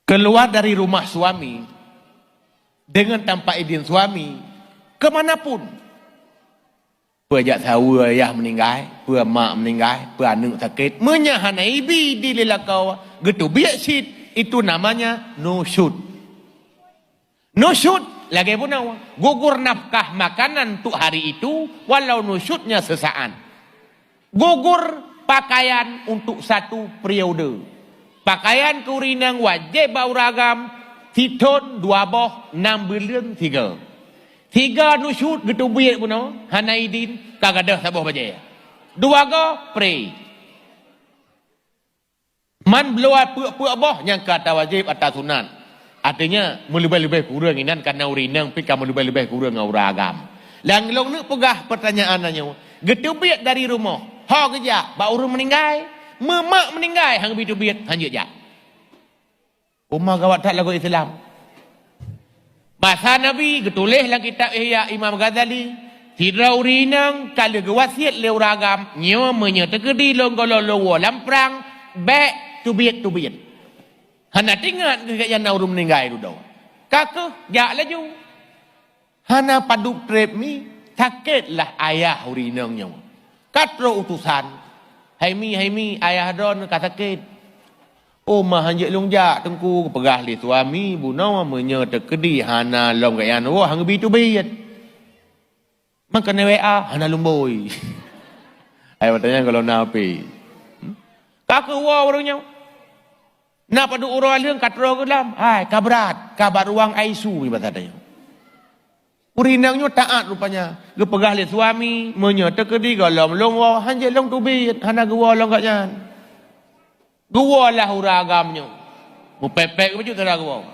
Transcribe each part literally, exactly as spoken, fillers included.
Keluar dari rumah suami dengan tanpa idin suami, ke mana pun. Peue jak saweue ayah meuninggai, peue mak meuninggai, peue aneuëk sakét, meunyo hana ibi idin lé lakoe, geuteubiet cit, itu namanya nusyuz. Nusyuz lagée bunoe, gugur nafkah makanan untuk hari itu, walau nusyuznya sesaat. Gugur pakaian untuk satu periode. Pakaian keu ureuëng inong wajéb bak ureuëng agam, sithon dua boh, nam buleuen sigoe. Sigoe nusyuz geuteubiet bunoe, hana idin, ka gadôh saboh bajée. Dua goe, pré. Man bloe peuet-peuet boh nyang ka ata wajéb, ata sunat. Artinya, meuleubeh-leubeh kureueng inan, karena ureuëng inong pih ka meuleubeh-leubeh kureueng ngon ureuëng agam. Lam lôn neuk peugah peutanyaan nyoe, geuteubiet dari rumoh, ho geujak bak ureuëng meuninggai, meu mak meuninggai han geubi teubiet, han jeuet jak. Uma gawat that lagoe Islam. Basa Nabi geutuléh lam kitab Ihya Imam Ghazali, sidroe ureuëng inong ka lheueh geuwasiet lé ureuëng agam, nyoe meunyoe teukeudi lôn gohlom lôn woe lam prang, bék teubiet-teubiet. Hana teuingat keu gobnyan na ureuëng meuninggai dudoe. Ka keuh jak laju. Hana padub treb mi, sakét lah ayah ureuëng inong nyoe. Ka trok utosan, "Hai mi, hai mi, ayah droeneuh ka sakét." "Oh, ma han jeuet lôn jak, Teungku," geupeugah lé suami bunoe, "meunyoe teukeudi hana lom gobnyan woe, han geubi teubiet." Meukeunong W A, hana lom bui. Ai watée nyan gohlom na api. Hmm? Ka keuh woe ureuëng nyoe. Na padub uroe lheueh ka troh geulam. Hai, ka brat, ka bak ruang I C U ibarat nyoe. Ureuëng inong nyoe taát rupanya. Geupeugah lé suami, meunyoe teukeudi gohlom lôn woe, han jeuet lôn teubiet, hana geuwoe lom gobnyan. Geuwoe lah ureuëng agam nyoe. Meupék-pék bacut teudah geuwoe.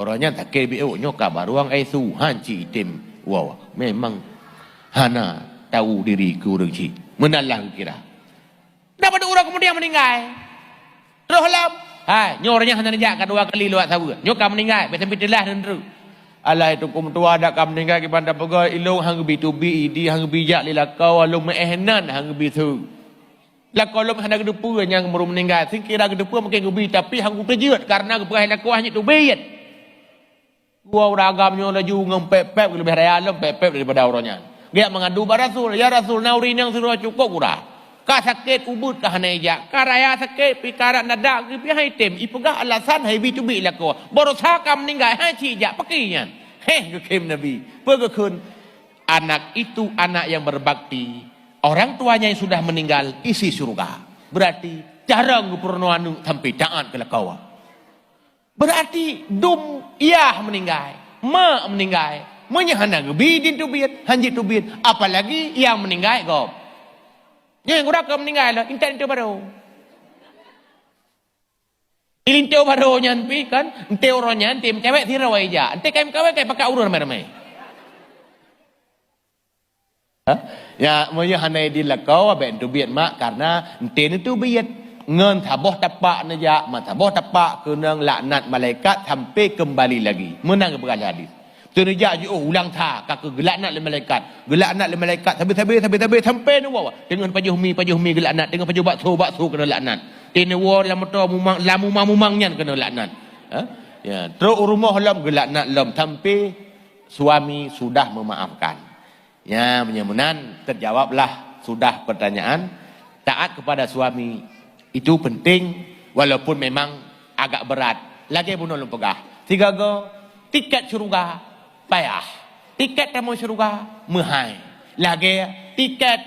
Uroe nyan sakét biôk nyoe ka bak ruang I C U, han cit item woe. Memang hana tahu diri keu ureuëng cit. Meunan lah geukira. Dah padub uroe keumudian meuninggai. Troh lom. Hai, nyoe uroe nyan hana neujak ka dua kali lewat saweue. Nyoe ka meuninggai, bék sampai teulah neutreuk. Alah, itu kum tua dak ka meuninggai kiban tapeugah, ilong han geubi teubiet, idi han geubi jak lé lakoe, lom meuéh nan han geubi su. Lakoe lom hana geuteupeue nyang meureueng meuninggai. Seukira geuteupeue mungken geubi, tapi han geuteujeuet kareuna geupeugah lakoe hana teubiet. Dua ureuëng agam nyoe laju ngon pék-pék leubeh raya lom pék-pék daripada uroe nyan. Geujak meungadu bak Rasul, "Ya Rasul, na ureuëng inong sidroe cukôp gura. Ka sakét ubeut ka hana ijak, ka raya sakét pih ka rab nadak geuh pih han item, ipeugah alasan han ibi teubiet lakoe. Baroesa ka meuninggai han cit ijak, pakri nyan." Héh, geukheun Nabi. Peue geukheun? Anak itu anak yang berbakti. Orang tuanya yang sudah meninggal isi syurga. Berarti jarang geupeurunoe aneuëk sampai taát keu lakoe. Berarti dum yah meuninggai, mak meuninggai, meunyoe hana geubi idin teubiet, han jeuet teubiet, apalagi nyang meuninggai gob. Nyan gura ka meuninggai lom, intat linto barô. Linto barô nyan pih kan, enteuk uroe nyan, enteuk meucawét sidroe ijak, enteuk ka meukawen ka pakat ureuëng ramé-ramé. Ha? Ya, meunyoe hana idin lakoe, bék teubiet mak, kareuna enteuk neuteubiet. Ngon saboh tapak neujak, meusaboh tapak keunong laknat malaikat sampai kembali lagi. Meunan geupeugah lé hadis. Teuneujak jiôh ulang sa, ka keuh geulaknat lé malaikat. Geulaknat lé malaikat sabe-sabe, sabe-sabe sampai neuwoe. Teungoh pajoh mi, pajoh mi geulaknat. Teungoh pajoh bakso, bakso keunong laknat. Teuneuk woe lam moto mumang, lam uma mumang nyan keunong laknat. Ha? Ya, trok u rumoh lom geulaknat lom sampai suami sudah memaafkan. Ya, meunyoe meunan, terjawablah sudah pertanyaan. Taat kepada suami itu penting, walaupun memang agak berat. Lagée bunoe lôn peugah, sigoe-goe tiket syeuruga payah, tiket tamong syeuruga meuhai. Lagée tiket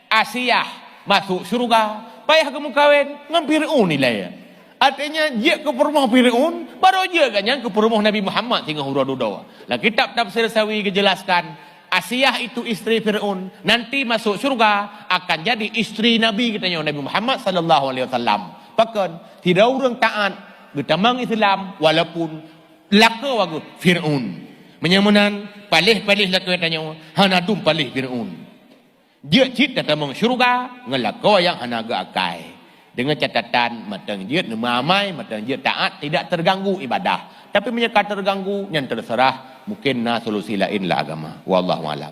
Asiah masuk syeuruga payah geumeukawen ngon Fir'aun ilée. Artinya, jeuet keu peurumoh Fir'aun, barô jeuet gobnyan keu peurumoh Nabi Muhammad singoh uroe dudoe. Lam kitab Tafsir Sawi geujelaskan, Asiah itu istri Fir'aun, nanti masuk syurga akan jadi istri Nabi geutanyoe Nabi Muhammad sallallahu alaihi wasallam. Pakon? Sidroe ureuëng taát, geutamong Islam, walaupun lakoe geuh Fir'aun. Meunyoe meunan, paléh-paléh lakoe tanyoe hana dum paléh Fir'aun. Jeuet cit tatamong syeuruga ngon lakoe nyang hana geuakai. Deungon catatan, mantong jeuet neumeuamai, mantong jeuet taát, tidak terganggu ibadah. Tapi meunyoe ka terganggu, nyan terserah, mungkin na solusi laén lam agama. Wallahu a'lam.